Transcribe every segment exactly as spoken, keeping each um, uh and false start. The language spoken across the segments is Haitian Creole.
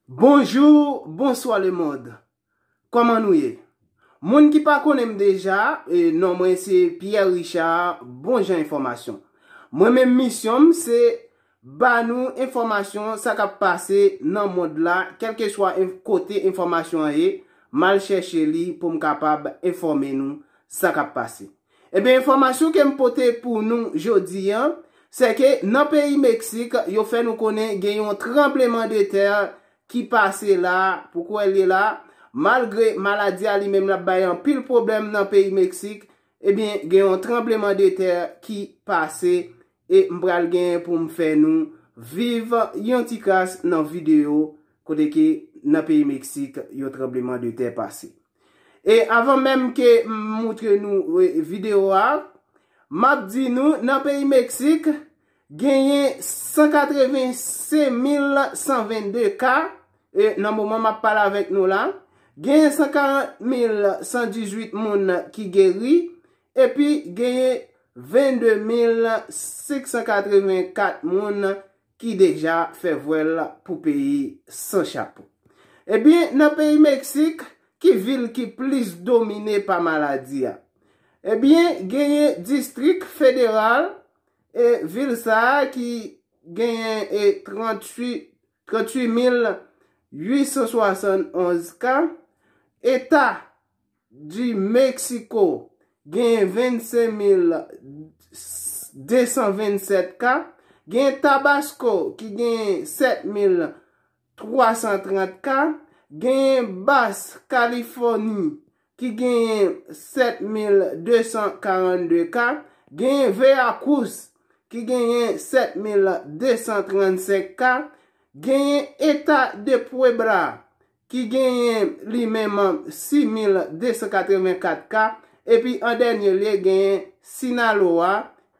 Bonjou, bonswa lemonn. Kòman nou ye? Moun ki pa konnen m deja, e, non mwen se Pierre Richard, bon jan enfòmasyon. Mwen menm misyon m se ba nou enfòmasyon sa k ap pase nan mond la, kèlkeswa enf-, kote enfòmasyon an ye, m al chèche li pou m kapab enfòme nou sa k ap pase. Ebyen, enfòmasyon ke m pote pou nou jodi a, se ke nan peyi Meksik, yo fè nou konnen gen yon tranbleman de tè ki pase la, pou kwè l ye la, malgre maladi a li menm l ap bay anpil pwoblèm nan peyi Meksik, ebyen, gen yon tranbleman de tè ki pase, e m pral gen pou m fè nou viv yon ti kras nan videyo kote ke nan peyi Meksik, yon tranbleman de tè pase. E avan menm ke m moutre nou, e, videyo a, m ap di nou, nan peyi Meksik, genyen san katrevensenk mil san vennde ka, e nan moman m ap pale avèk nou la, genyen san karant mil san dizuit moun ki geri, epi genyen vennde mil senk san katrevenkat moun ki deja fè vwèl pou peyi san chapo. Ebyen, nan peyi Meksik, ki vil ki plis domine pa maladi a? Ebyen, genyen Distrik Federal, e vil sa a ki genyen, e, tranntuit, tranntuit mil uit san swasannonz ka, Eta di Meksiko genyen vennsenk mil de san vennsèt ka, genyen Tabasko ki genyen sèt mil twa san trant ka, genyen Bas Kalifòni ki genyen sèt mil de san karannde ka, genyen Veracruz ki genyen sèt mil de san trannsenk ka, genyen Eta de Puebla ki genyen li menm sis mil de san katrevenkat ka, epi an dènye lye genyen Sinaloa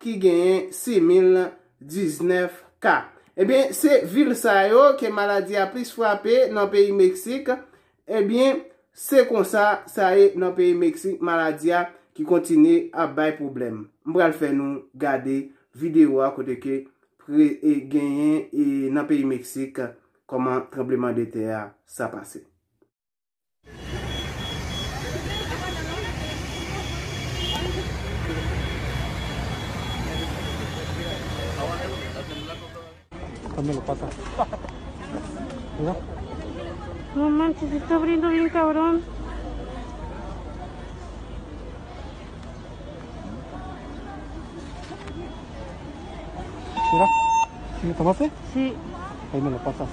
ki genyen sis mil diznèf ka. Ebyen, se vil sa yo ke maladi a plis frape nan peyi Meksik. Ebyen, se konsa sa ye nan peyi Meksik, maladi a ki kontinye ap bay pwoblèm. M pral fè nou gade videyo a kote ke pre-, e, genyen, e, nan peyi Meksik, kòman tranbleman de tè a sa pase. Dámelo, pasa. Mira. No manches, está abriendo bien cabrón. Mira, ¿sí me tomaste? Sí. Ahí me lo pasas.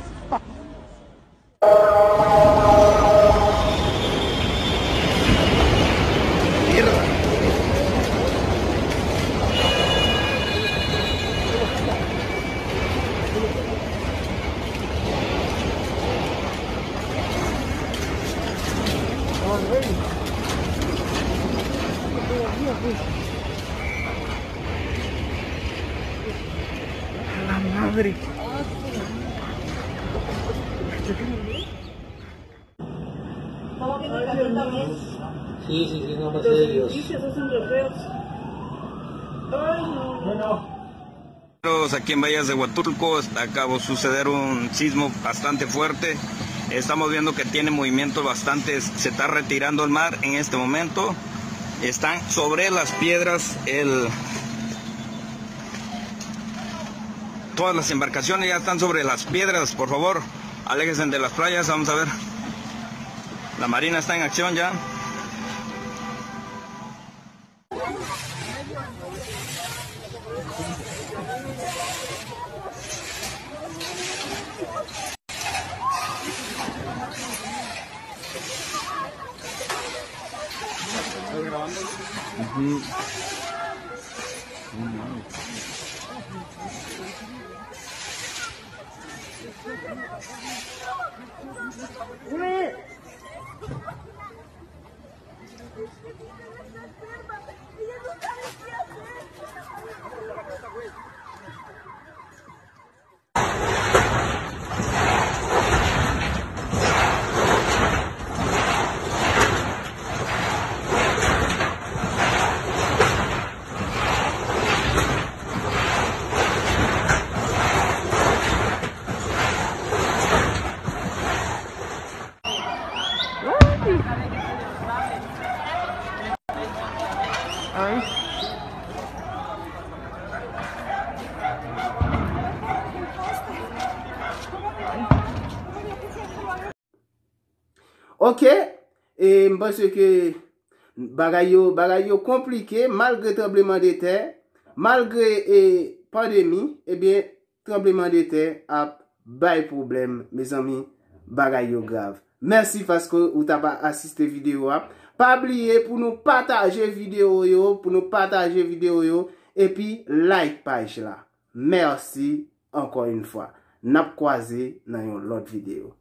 La madre. Sí, sí, sí, no, gracias a Dios. Aquí en Bahías de Huatulco acaba de suceder un sismo bastante fuerte. Estamos viendo que tiene movimiento bastante, se está retirando el mar en este momento. Están sobre las piedras, el, todas las embarcaciones ya están sobre las piedras, por favor. Aléjense de las playas, vamos a ver. La marina está en acción ya. Ok, e m panse ke bagay yo, bagay yo konplike malgre tranbleman de tè, malgre e pandemi, ebyen tranbleman de tè ap bay pwoblèm, mezanmi, bagay yo grav. Mèsi paske ou t ap asiste videyo a. Pa bliye pou nou pataje videyo yo, pou nou pataje videyo yo, epi like paj la. Mèsi ankò yon fwa. N ap kwaze nan yon lòt videyo.